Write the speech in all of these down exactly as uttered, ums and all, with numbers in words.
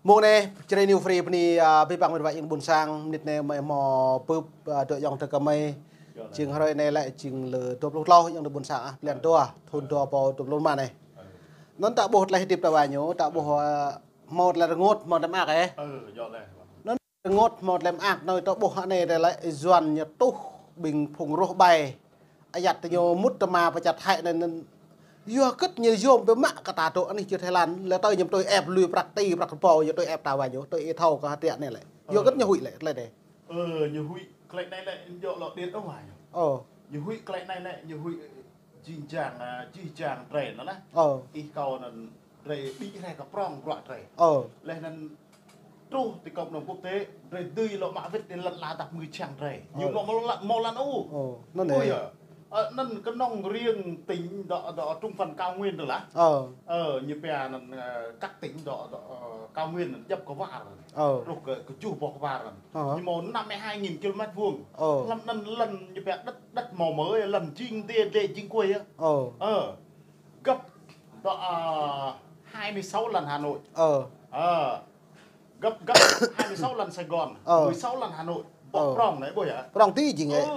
Mông anai, Jrai New Free bơni, a, abih bang met wa ayŏng adơi ƀuôn sang, mơnit anai mơi hmâo bưp, a, dŏ ayŏng adơi kơmơi. Jing hrơi anai lĕ jing lơ dua pluh klâo ayŏng adơi ƀuôn sang, a, blan dua, thun dua rơbâo dua pluh rơma anai. Anŭn ta ƀuh tơlơi hơdip ta wa ñu, ta ƀuh, a, hmâo tơlơi rơngot, hmâo tơlơi mơak, ơ. Anŭn rơngot, hmâo tơlơi mơak, anai ta ƀuh anai tơlơi Yuan ñu tuh ƀing phung rơ̆h ƀai. Ayăt ñu mŭt tơma pơčăt hĕ anŭn, anŭn yua kơ ñu yôm biă mă kơ ta dŏ anih čar Thái Lan, lĕ tơl ñu tui ĕp lui prăk ti, prăk rơbâo, ñu tui ĕp ta wa ñu, tui ih thâo kơ hơdră anai lĕ. Yua kơ ñu huĭ lĕ, tơlơi anai. Ơ, ñu huĭ tơlơi anai lĕ, ñu djơ̆ lŏ điêt ôh wa ñu. Ơ. Ñu huĭ tơlơi anai lĕ, ñu huĭ jing jang, a, jih jang drei anŭn lah. Ơ. Ih kâo anŭn drei ƀĭ rai kơ prŏng bruă drei. Ơ. Laih anŭn truh ti cộng đồng quốc tế, drei dưi lŏ mă wĭt ti lăn ala dap mơ̆ng čang drei. Ñu lŏ mâo lăn, mâo lăn ôh. Ơ, anŭn ơ. Ơ, anŭn kơnơ̆ng riêng tỉnh dŏ, dŏ trung phần cao nguyên dơ̆ng lah. Ơ. Ơ, ñu pia anŭn, ơ, các tỉnh dŏ, dŏ, ơ, cao nguyên anŭn djŏp kơ war. Ơ. Truh kơ, kơ juh boh war anŭn. Ơ. Ñu mâo năm mươi hai nghìn ki-lô-mét vuông. Ơ. Lăm anŭn lăn ñu pia đất, đất màu mỡ, lăn jing dê, dê jing kuai ơ. Ơ. Ơ. Gấp dŏ, ơ, hai mươi sáu lần Hà Nội. Ơ. Ơ. Gấp, gấp hai mươi sáu lần Sài Gòn, ơ, mười sáu lần Hà Nội. Bŏ, ơ, prŏng anai ƀuh yơh. Prŏng ti jing ơ. Ơ,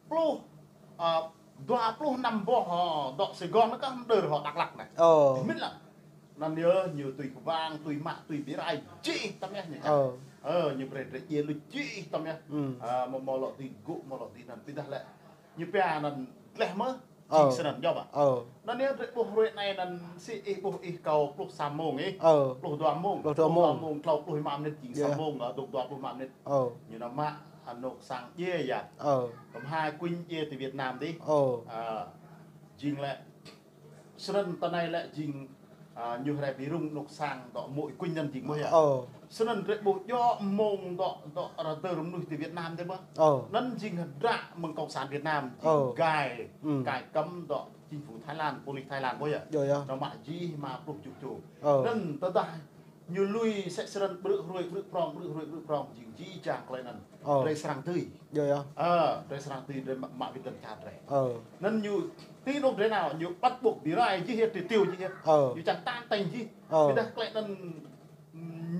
pluh, ơ, dua pluh năm boh, ơ, dŏ Sài Gòn anŭn kah mơdơr hŏ Dak Lak anai. Ơ. Mĭn lah. Anŭn yơh ñu tui kơwang, tui mă, tui bi rai, jih tăm yơh ñu čang. Ơ. Ơ, ñu brơi drei djai luč jih tăm yơh. Ơ, mơ̆ mâo lŏ tui gŭ, mâo lŏ tui anŭn. Ƀiădah lĕ ñu pia anŭn gleh mơ̆. Ơ. Jing snăn, djŏp ah. Ơ. Anŭn yơh drei ƀuh hrơi anai anŭn sĭ ih ƀuh ih kâo pluh sa mông ih. Ơ. Pluh dua mông. Pluh dua mông. Pluh dua mông, klâo pluh rơma mơnit, jing sa mông, ơ, dŏ dua pluh rơma mơnit. Ơ. Ñu nao mă anŏ sang djai yơh. Ơ. Kơmhai kuñ djai ti Việt Nam dih. Ơ. Ơ. Jing lĕ. Snăn tơ anai lĕ jing, ơ, ñu hrơi bi rŭng anŏ sang dŏ mơ̆ kuñ anŭn jing mơ̆ yơh. Ơ. Snăn drei ƀuh djŏ mông dŏ, dŏ rơdơr mơnuih ti Việt Nam dih mơ̆. Ơ. Anŭn jing hơdră mơ̆ng cộng sản Việt Nam, jing, ơ, gai, ơ, cai cấm dŏ chính phủ Thái Lan, pôlis Thái Lan ƀuh yơh. Djŏ yơh. Nao mă jih rơma pluh tơjuh čô. Ơ. Anŭn tơdah ñu lui sĕ snăn ƀrư̆ hruê ƀrư̆ prŏng, ƀrư̆ hruê ƀrư̆ prŏng, jing jih jang tơlơi anŭn. Ơ. Drei srăng dưi. Djŏ yơh. Ơ, drei srăng dưi, drei mă, mă wĭt lŏn čar drei. Ơ. Anŭn ñu, ti anŏ drei nao, ñu bắt buộc bi rai jih yơh, triệt tiêu jih yơh. Ơ. Ñu čang tan tành jih. Ơ. Ƀiădah tơlơi anŭn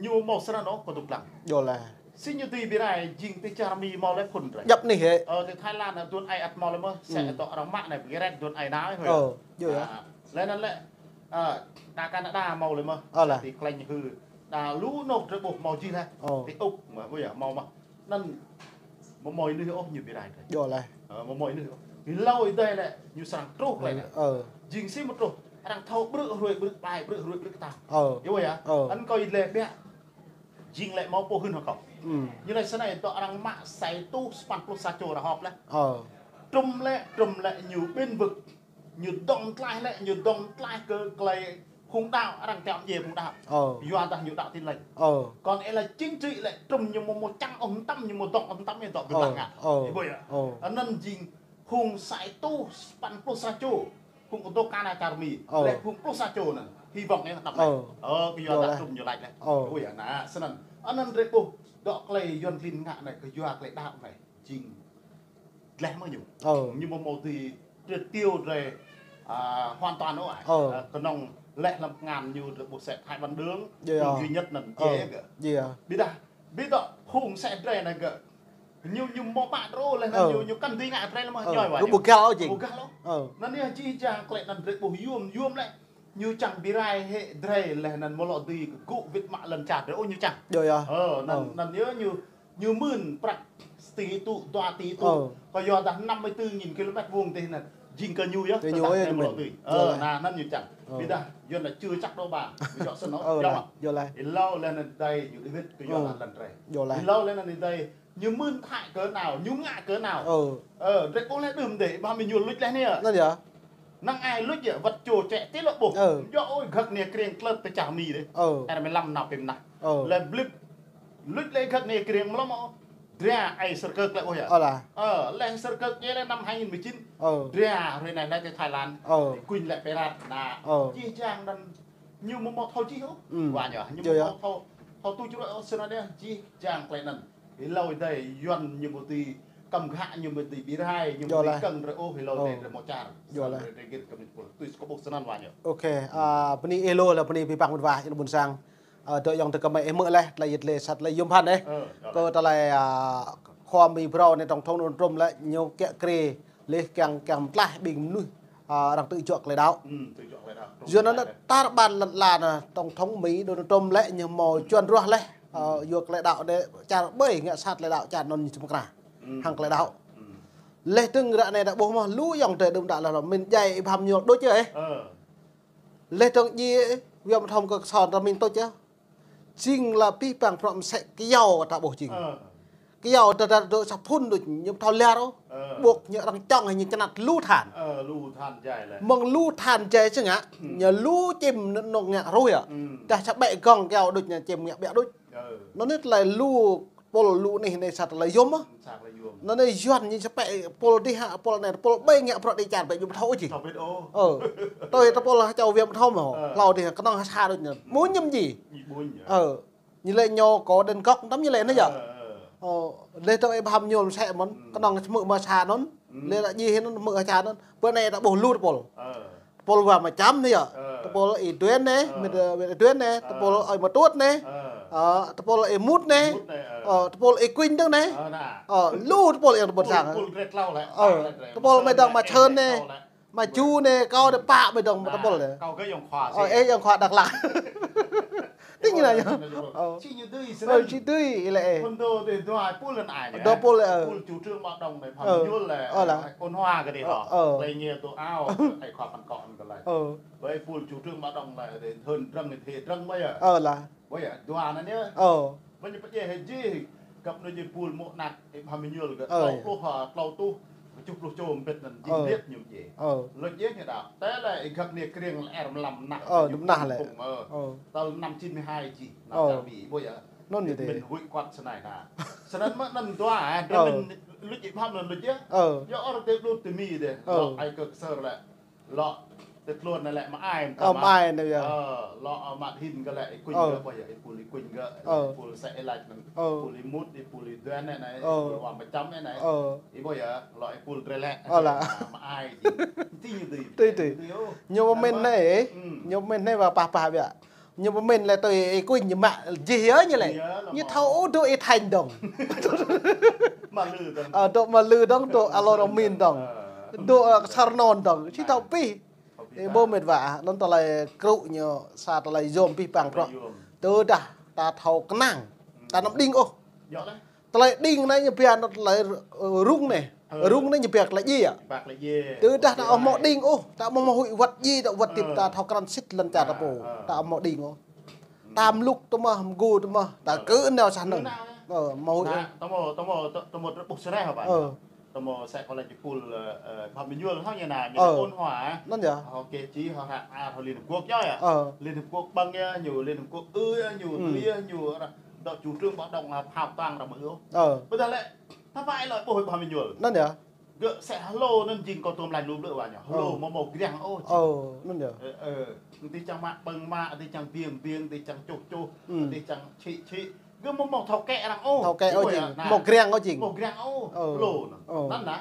ñu mâo srăng ôh kơ dŏ lăng. Djŏ lah. Sĭ ñu dưi bi rai jing ti čar Mi mâo lĕ phŭn drei. Djŏp anih hĕ. Ơ, ti Thái Lan anŭn tuan ai ăt mâo lĕ mơ̆, sĕ, ơ, dŏ arăng mă anai, bi rai tuan ai nao hơi. Ơ, djŏ yơh. Ơ, lĕ anŭn lĕ, ơ, đa Canada mâo lĕ mơ̆. Ơ lah. Ti klĕnh hư. Đa lu anŏ drei ƀuh mâo jih lah. Ơ. Ti Úc mơ̆, ƀuh yơh, mâo mơ̆. Anŭn mơ̆ mâo mơnuih ôh ñu bi rai drei. Djŏ lah. Ơ, mơ̆ mâo mơnuih ôh. Hlâo ih dai lĕ ñu srăng truh lĕ. Ơ. Jing sĭ mơ̆ truh. Arăng thâo ƀrư̆ hruê ƀrư̆ ƀai, ƀrư̆ hruê ƀrư̆ kơtang. Ơ. Yơh ƀuh yơh. Ơ. Anŭn kâo ih lĕ biă. Jing lĕ mâo pô hưn hŏ kâo. Ơ. Ñu lĕ snei dŏ arăng mă sa êtuh sapăn pluh sa čô arăng họp lĕ. Ơ. Trŭm lĕ, trŭm lĕ ñu bền vững. Ñu dŏng tlaih lĕ, ñu dŏng tlaih kơ tơlơi phung đaŏ, arăng tiŏ mơjê phung đaŏ. Ơ. Yua dah ñu đaŏ Tin Lành. Ơ. Kŏn ih lĕ chính trị lĕ, trŭm ñu mâo, mâo čang ôh tăm, ñu mâo dŏng ôh tăm, ñu dŏ ƀơi, ơ, lăng ngă. Ơ. Ih ƀuh yơh. Ơ. Anŭn jing phung sa êtuh sapăn pluh sa čô. Phung kơdŏ kơna čar Mi. Ơ. Lĕ phung pluh sa čô anŭn. Hy vọng anai đăp anai. Ơ. Ơ, kơ yua dah trŭm ñu lač lĕ. Ơ. Ơ yơh, anŭn snăn. Anŭn drei ƀuh dŏ tơlơi Yuan klin ngă anai, kơ yua tơlơi đaŏ anai. Jing gleh mơ̆ ñu. Ơ. Ñu mâo mâo dưi triệt tiêu drei, a, hoàn toàn ôh ai. Ơ. A, kơnơ̆ng lĕ hlăm pơngan ñu drei ƀuh sĕ Thái Văn Đương, Djŏ. Phung duy nhất anŭn, ơ, djai gơ̆. Djŏ. Ƀiădah, ƀiădah phung sĕ drei anai gơ̆. Ñu, ñu mâo mă drei ôh lĕ, ơ, ñu, ñu kăn dưi ngă drei lĕ mơ̆, ơ, ñoi wa ñu. Ƀu găl ôh jing. Ƀu găl ôh. Ơ. Anŭn yơh jih jang tơlơi anŭn drei ƀuh yôm, yôm lĕ. Ñu čang bi rai hĕ drei lĕ anŭn mơ̆ lŏ dưi kơ gŭ wĭt mă lŏn čar drei ôh ñu čang. Djŏ yơh. Ơ, anŭn, ơ, anŭn yơh ñu, ñu mưn prăk sa tỉ tŭ, dua tỉ tŭ. Ơ. Kơ yua dah năm mươi tư nghìn ki-lô-mét vuông tih anŭn. Jing kơ ñu yơh, tơdah ñu mơ̆ lŏ dưi. Ơ, anŭn ñu čang. Ơ. Ƀiădah, Yuan lĕ chưa chắc đâu bà. Ơ, djŏ lah, djŏ lah. Ih hlâo lĕ anŭn dai ñu đuaĭ wĭt kơ yua dah lŏn drei. Djŏ lah. Ih hlâo lĕ anŭn dai ñu mưn thai kơ nao, ñu ngă kơ nao. Ơ. Ơ, drei ƀuh lĕ đưm dih, ƀah mơ̆ ñu luč leh anai. Anŭn yơh. Năng ai luč yơh, wăt čô čĕ ti lŏ ƀuh. Ơ. Djŏ ôi, gah anai kriăng klơt tơ čar Mi dih. Ơ. Ơ mlam nao pim nah. Ơ. Lĕ blip. Luč lĕ gah anai kriăng mlam ôh. Dra ai sơr kơk lĕ ƀuh yơh. Ơ lah. Ơ, lĕ sơr kơk djai lĕ năm hai nghìn mười chín. Ơ. Dra hrơi anai lĕ ti Thái Lan. Ơ. Kuñ lĕ pơrăt nah. Ơ. Jih jang anŭn ñu mâo mâo thâo jih ôh. Ơ. Wa ñu, ñu mâo mâo thâo, thâo tŭ črui ôh, snăn yơh, jih jang tơlơi anŭn. Ih hlâo ih dai Yuan ñu mâo dưi kăm ghă, ñu mâo dưi bi rai, ñu mâo dưi kơ̆ng drei ôh, ih hlâo ih dai drei mâo čar. Djŏ lah. Drei, drei gĭt kơ mĭn pul. Tui kơ ƀuh snăn wa ñu. Ôkê, a, bơni ih lu lah, bơni abih bang met wa ayŏng adơi ƀuôn sang. Ơ, dŏ yŏng tơ kơmơi ih mơ̆ leh, tơlơi yit leh sat tơlơi yôm hăn ih. Ơ, dŏ leh. Kơ tơlơi, a, khua Mi Brâo anai tổng thống Donald Trump leh, ñu kiăng kri, leh kiăng, kiăng mơtlaih ƀing mơnuih, a, arăng tŭ juă tơlơi đaŏ. Ư, tŭ juă tơlơi đaŏ. Yua anŭn tar ƀar lŏn ala anai, tổng thống Mi Donald Trump leh ñu hmâo čuăn ruah leh, a, yua tơlơi đaŏ anai čar ƀơi ngă sat tơlơi đaŏ čar anŭn ñu čơmkra. Ư. Hăng tơlơi đaŏ. Ư. Leh dơ̆ng ră anai ta ƀuh mơ̆, lu yŏng tơ đưm đă leh lŏ, min djai Y Bham Êmanuel đôč yơh. Ơ. Leh dơ̆ng djai Wia Mthom kơ kơsŏn ta min tŭč yơh. Jing lă pih pang prŏng mơsĕ kơyâo ta ƀuh jing. Ơ. Kơyâo ta, ta dŏ sa phŭn đôč ñu thâo lar ôh. Ơ. Ƀuh ñu arăng čŏng ñu čơnat lu than. Ơ, lu than djai leh. Mơ̆ng lu than djai sĭt ngă, ư, ñu lu čim nŏng ngă ruh yơh. Ư. Dah sa ƀĕ gŏng kơyâo đôč ñu čim ngă ƀiă đôč. Ơ. Anŭn anai tơlơi lu tơpul lu anih anai sat tơlơi yôm mơ̆. Sat tơlơi yôm. Anŭn anai Yuan ñu sa ƀĕ tơpul dih hă, tơpul anai, tơpul ƀơi ngă prŏng dih čar ƀĕ ñu thâo ôh jing. Thâo ƀĕ ôh. Ơ. Tui tơpul ha čô Wia Mthom mơ̆. Ơ. Hlâo dih kơnơ̆ng ha sa đôč ñu. Mơ̆ ñăm jing. Ñu ƀuñ yơh. Ơ. Ñu lĕ ñu kơ đen gŏk tăm ñu lĕ anai yơh. Ơ, ơ. Ơ, leh dơ̆ng Y Bham Êmanuel mơsĕ mơ̆n, ư, kơnơ̆ng hmư̆ mơ̆ sa anŭn. Ư. Leh dơ̆ng djai hĭ anŭn hmư̆ sa anŭn. Bơ anai ta ƀuh lu tơpul. Ơ. Tơpul Wia Mơčăm anai yơh. Ơ. Tơpul Y Duen anai, ơ, mĭt, ơ, Y Duen anai, ơ, tơpul Y Mơtut anai. Ơ. Ơ, tơpul Y Mut anai. Mut anai, ơ. Ơ, tơpul Y Kuñ dơ̆ng anai. Ơ, anai. Ơ, lu tơpul yŏng tơpul sang. Tơpul, tơpul drei tlâo leh. Ơ, tơpul mơ̆ dơ̆ng mă Sơn anai. Tlâo leh. Mă Ju anai, kâo anai pă mơ̆ dơ̆ng tơpul anai. Kâo gơ̆ yŏng khua. Ơ, ih yŏng khua Dak Lak. Tĭng anai yơh. Ơ. Či ñu dưi, ơ, snăn. Či dưi leh. Phŭn dŏ dih dua pul lăn ai. Dua pul, ơ. Pul chủ trương báo động anai, Bham Êmanuel leh. Ơ, leh. Ôn hòa kơ dih hŏ. Ơ. Leh ñu tŭ ao, ai khua păn kŏ kơ leh. Ơ. Ƀơi pul chủ trương báo động leh, dih thơn drăng, dih drăng ƀơi yơh. Ơ, leh. Ƀơi yơh, dua anai yơh. Ơ. Ƀơi ñu pơdjai hĭ jih, găp anai jih pul mơ̆ anak, Y Bham Êmanuel gơ̆, ơ, tlâo pluh, a, tlâo tuh, kơjuh pluh čô mbĭt anŭn jing, ơ, điêt ñu jih. Ơ. Lĕ jih ñu đaŏ. Tơlơi Y Găk Niê Kriêng lĕ er mlam mnah. Ơ, ñu mnah lĕ. Ơ. Tơl năm chín mươi hai jih, năm, ơ, čar Mi, ƀơi yơh. Anŭn ñu dih. Min huĭ kuăt snei anai. Snăn mơ̆ anŭn dua, a, dua, ơ, min luč Y Bham anŭn luč yơh. Ơ. Yơh ôr tê blut tê Mi dih. Ơ. Lŏ ai kơ ksơr lĕ. Lŏ, tơtlôn anai lĕ mă ai, ơ, mă ai anai yơh. Ơ, lŏ, ơ, mă hin gơ̆ lĕ, Y Kuñ, ơ, gơ̆, ƀơi yơh, Y Pul, Y Kuñ gơ̆, ơ, Y Pul Sĕ Êlač anŭn, ơ, Y Pul Y Mut, Y Pul Y Duen anai, ơ, Y Pul Wia Mơčăm anai. Ơ. Y ƀơi yơh, lŏ Y Pul drei lĕ. Ơ, leh. Mă ai jing. Tĭng ñu dưi. Tui, tui. Ñu pơmĭn anai, ơ, ư, ñu pơmĭn anai wă pah pah biă. Ñu pơmĭn lĕ tui Y Kuñ ñu mă jih yơh ñu lĕ. Ñu thâo ôh dŏ Y Thanh dơ̆ng. Mă lư dơ̆ng. Ơ, dŏ mă lư dơ̆ng, dŏ alô rơmin dơ̆ng. Ơ. Dŏ, ơ, Sar Non dơ̆ng. Či thâo pih. Ơ, ƀu mĭt wa, anŭn tơlơi krŭ ñu sa tơlơi yôm pih pang prŏng. Tơdah ta thâo kơnang. Ta anăm đing ôh. Tơlơi đing anai ñu pia nao tơlơi, ơ, rŭng anai. Ơ. Rŭng anai ñu pia tơlơi djai. Tơdah ta ƀu hmâo đing ôh, ta ƀu hmâo huĭ wăt djai, ta wăt tĭp, ơ, ta thâo krăn sĭt lăn čar ta pô. Ơ. Ta ƀu hmâo đing ôh. Ơ. Ta mluk tơ mơh, mgu tơ mơh, ta, ơ, kơ nao sa anŭn. Ơ, hmâo huĭ ôh. Tơ mơ̆, tơ mơ̆, tơ mơ̆, tơ mơ̆, ơ, tơlơi Y Pul, ơ, ơ, Bham Êmanuel hŏ ñu anai, ñu, ơ, ôn hòa, ơ. Anŭn yơh. Hŏ kơ či, hŏ hă, a, hŏ Liên Hợp Quốc yơh. Ơ. Liên Hợp Quốc ƀơ̆ng yơh ñu, Liên Hợp Quốc ư yơh ñu, ư yơh ñu, dŏ chủ trương báo động, a, phao tăng ra mơ ôh. Ơ. Ƀơi ta lĕ, ta pă lĕ ƀuh Bham Êmanuel. Anŭn yơh. Gơ̆ sĕ hlô anŭn jing kâo tơm laĭ lu blư̆ wa ñu. Hlô, ơ, mơ̆ hmâo kriăng ôh. Ơ, anŭn yơh. Ơ, ơ. Dih čang mă ƀơ̆ng mă, dih čang biêng biêng, dih čang čuh čuh, ư, dih čang čhĭ čhĭ. Gơ̆ mơ̆ hmâo thâo kĕ arăng ôh. Thâo kĕ ôh jing. Hmâo kriăng ôh jing. Hmâo kriăng ôh. Ơ. Hlô anŭn. Ơ. Anŭn anai.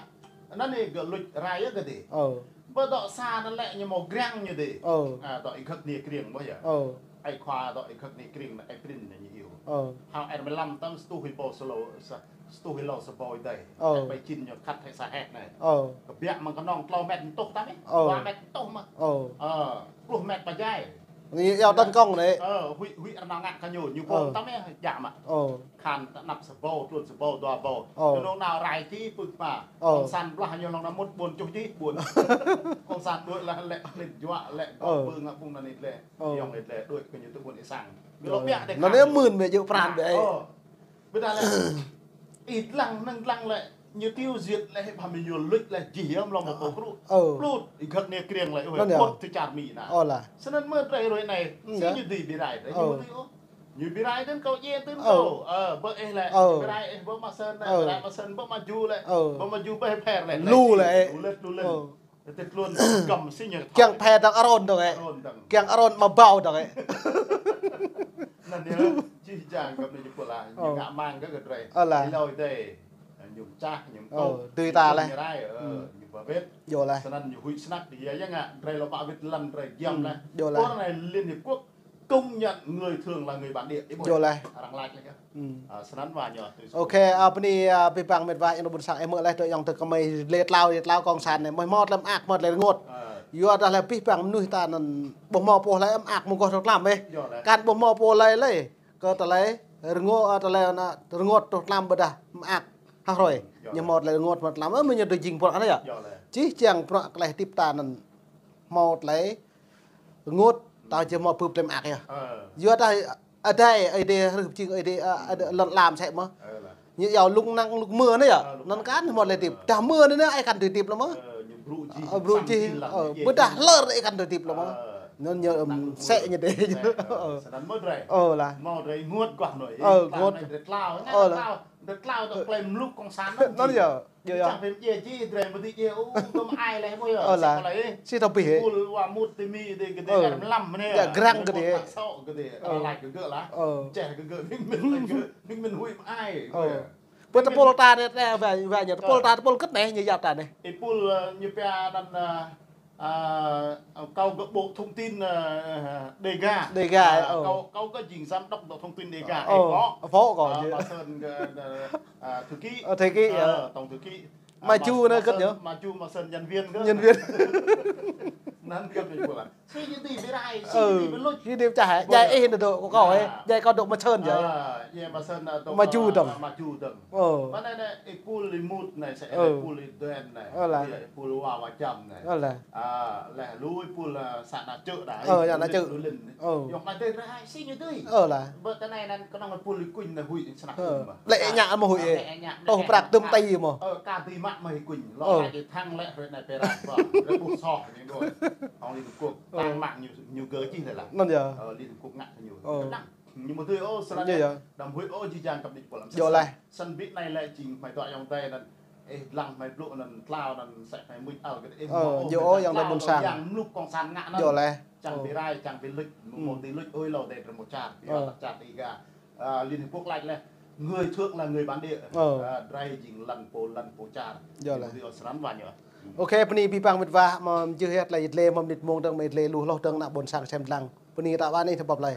Anŭn anai gơ̆ luč rai yơh gơ̆ dih. Ơ. Ƀơi dŏ sa anŭn lĕ ñu hmâo kriăng ñu dih. Ơ. A, dŏ Y Găk Niê Kriêng ƀơi yơh. Ơ. Ai khua dŏ Y Găk Niê Kriêng anai, ai prin anai ñu iâu. Ơ. Hao er mlam tăm sa tuh hơbâo sa lô, sa, sa tuh hlâo sa ƀâo dih. Ơ. Ai ƀai čin ñu khăt hĕ sa hĕt anai. Ơ. Kơ biă mơ̆ng kơnơ̆ng tlâo met tuh tăm ih. Ơ. Dua met tuh mơ̆. Ơ. Ơ, pluh met ƀa djai. Ñu iâu tấn công anai. Ơ, huĭ, huĭ rơnang ngă kơ ñu, ñu ƀơ̆ng tăm ih, djă mă. Ơ. Khan ta anăp sa ƀâo, tlôn sa ƀâo, dua ƀâo. Ơ. Kơnơ̆ng nao rai či pưk pă. Ơ. Ong San blah ñu hlŏng anŭn mŭt ƀôn čuh či ƀôn. Ong San đuaĭ leh lĕ, lĕ juă lĕ, ơ, ƀơ̆ng ngă phung anŭn lĕ. Ơ. Yŏng lĕ đuaĭ kơ ñu tơ ƀôn ih sang. Ơ. Ñu lŏ biă dih. Anŭn anai mưn mĕ jơ̆ pran biă. Ơ. Ƀiădah lĕ, ih lăng năng lăng lĕ, ñu tiêu diệt lĕ Bham Êmanuel luč lĕ jih yơh mơ̆ lŏm mơ̆ pô krŭ. Ơ. Plut, Y Găk Niê Kriêng lĕ, ơ, anŭn yơh. Plut tơ čar Mi anai. Ơ lah. Snăn mơ̆ drei hrơi anai, sim, ơ, ñu dưi bi rai, drei, ơ, ñu dưi ôh. Ñu bi rai tơl kâo djai tơl, ơ, kâo. Ơ, ƀơi ih lĕ, ơ, bi rai ih ƀơi mă Sơn lĕ, ơ, bi rai mă Sơn ƀơi mă Ju lĕ, ơ, ƀơi mă Ju ƀơi pher lĕ. Lu lĕ. Lu lĕ, lu lĕ. Ơ. Tơl tlôn găm si ñu kiăng thâo. Phe dơ̆ng Arôn dơ̆ng ĕ. Arôn dơ̆ng. Kiăng Arôn mă ƀâo dơ̆ng ĕ. Anŭn yơh, jih jang găp anai ñu pô lah, ñu, ơ, ngă mang kơ gơ̆ drei. Ơ lah. Ih lơi dih. Ñu mčah, ñu, ơ, mtŭk, dưi ñu ta leh. Ñu rai, ơ, ư, ñu ba wĭt. Yơh lah. Snăn ñu huĭ snăk dih yơh, yơh ngă drei lŏ ba wĭt lăn drei giăm, ư, leh. Yơh lah. Pô anai Liên Hiệp Quốc Công nhận người thường là người bản địa. Ih ƀuh. Yơh laih. Arăng lač laih yơh. Hmm. Ơ, snăn wa ñu tui. Ok, ơ, bơni, ơ, abih bang mĕt wa ayŏng adơi ƀuôn sang, ih hmư̆ laih tơ ayŏng tơ kơmơi lĕ tlao, lĕ tlao kông sản anai. Mơ̆ hmâo tơlơi mơak, hmâo tơlơi rơngot. Ơ. Yua dah lĕ abih bang mơnuih ta anŭn ƀu hmâo pô hlơi mơak mơguah tơ tlam ih. Yơh laih. Kăn ƀu hmâo pô hlơi lĕ. Kơ tơlơi rơngot, ơ, tơlơi anŭn rơngot tơ tlam ƀôdah mơak hă hrơi. Yơh laih. Ñu hmâo tơlơi rơngot, hmâo tlam, ơ, mơ̆ ñu tơ jing pơrŏ anai yơh. Yơh laih. Čih čiăng pơrŏ tơlơi hơdip ta anŭn hmâo tơlơi rơngot, ta či hmâo bưp tơlơi mơak yơh. Ơ. Yua dah adai, adai hrih pơjing, adai, ơ, adai lŏn lam sĕ mơ̆. Ơ laih. Ñu yua lŭng năng lŭng mưa anai yơh. Ơ, lŭng năng. Anŭn kăn hmâo tơlơi hơdip. Ơ. Dah mưa anai ih kăn tơlơi hơdip lơi mơ̆. Ơ, ñu brŭ jih, ơ, brŭ jih, ơ, ƀôdah hlơr ih kăn tơlơi hơdip lơi mơ̆. Ơ. Anŭn ñu, ơm, sĕ ñu dêh. Ơ, snăn mơ̆ drei. Ơ laih. Hmâo drei rơngot guah anai. Ơ, rơngot. Drei tlao, ơ, tlao. Drei tlao tơ klei mluk kông sản anŭn. Anŭn yơh. Yơh, yơh. Čang phim djai jih, drei mơ̆ djai, ơ, tơm ai laih ƀuh yơh. Ơ laih. Sĭt tơpih. Ih ƀuh wa mŭt tơmi dêh kơ dêh. Ơ. Răm lăm anai. Yơh, grăng kơ dêh. Mŭt tơsŏ kơ dêh. Ơ. Lač kơ gơ̆ laih. Ơ. Čeh kơ gơ̆, ƀing mĭn lač kơ gơ̆, ƀing mĭn huĭ mơ̆ ai. Ơ. Ƀu tơpul ta anai, anai, wa, wa ñu, tơpul ta, tơpul kơt anai, ñu yap ta anai. Ih ƀuh, ơ, ñu pia anăn, ơ, Ơ, kâo gơ̆ Bộ Thông tin, ơ, Đêga. Đêga, ơ, ơ. Kâo, kâo gơ̆ jing giám đốc Bộ Thông tin Đêga. Ơ, ơ, pô kâo. Ơ, pô kâo. Ơ, yơh. Mă Sơn gơ̆, ơ, ơ, thư ký. Ơ, thư ký, ơ, ơ. Tổng thư ký. Ơ, Maju mă, anai mă kơt Sơn, yơh. Maju, mă Sơn nhân viên gơ̆. Nhân viên. Anăn gơ̆ ƀu ƀuh lăng. Sĭt ñu tui ƀu rai, sĭt ñu tui ƀu luč. Ơ, ñu tui pơčah, ơ. Ƀuh. Djai ih anŭn dŏ kơ kâo, ơ. Yơh. Djai kâo dŏ mă Sơn yơh. Ơ, yơh, mă Sơn, ơ, dŏ, Maju, ơ, dŏ. Maju dŏ. Ơ. Mă anai anai, ih ƀuh lĕ mŭt anai, sĕ, ơ, ih ƀuh lĕ duen anai. Ơ laih. Yơh, ih ƀuh lĕ wa, wa Čăm anai. Ơ laih. Ơ, laih lu ih ƀuh lĕ sa ană čư̆ đa. Ơ, sa ană čư̆. Lu lin, lu lin. Ơ. Yơh, mă drei rai sĭt ñu tui. Ơ laih. Ƀơi tơnai anăn kơnơ̆ng ih ƀuh lĕ kuñ anai huĭ snăk. Ơ. Lĕ ñă mơ̆ huĭ. Ơ, lĕ ñă. Tŏh prăk tơm tơi mơ̆. Ơ, ka tui mă mơ̆ ih kuñ. Lŏ. Ơ. Lĕ thăng lĕ hrơi anai pơrai. Ơ, lĕ ƀuh soh ñu đuaĭ. Hŏng Liên Hợp Quốc. Ơ. Tăng mạng ñu, ñu gơ̆ čih lĕ laih. Anŭn yơh. Ơ, Liên Hợp Quốc ngă kơ ñu. Ơ. Kơnang. Ñu mơ̆ tui, ơ, snăn. Anŭn yơh. Đăm huĭ, ơ, jih jang kăp đĭ pơlăm. Yơh laih. Snăn ƀĭ anai lĕ jing hmei dŏ ayŏng adơi anăn. Ih lăng hmei blŭ anăn tlao anăn sĕ hmei mŭt ăl kơ ih. Ơ, mơ̆, ơ, yơh, ơ, ayŏng adơi tlao ƀuôn sang. Yang mluk kông sản ngă anăn. Yơh laih. Čang ƀu rai, čang ƀu luč, mơ̆, ơ, mơ̆ tui luč, ơi, lŏ dêh drei mơ̆ čar. Yơh, ơ, čar Đêga. Ơ, Liên Hợp Quốc lač lĕ, người thuốc là người bản địa. Ơ. Ơ, drei jing lăn pô, lăn pô čar. Yơh laih. Ñu tui ơ snăn wa ñu. Ok, bơni abih bang mĕt wa, mơ̆ jih yơh tơlơi dleh, mơ̆ mơnit mông dơ̆ng, mơ̆ dleh lu hloh dơ̆ng ană ƀuôn sang sem dlăng. Bơni ta wa anai tơpă laih.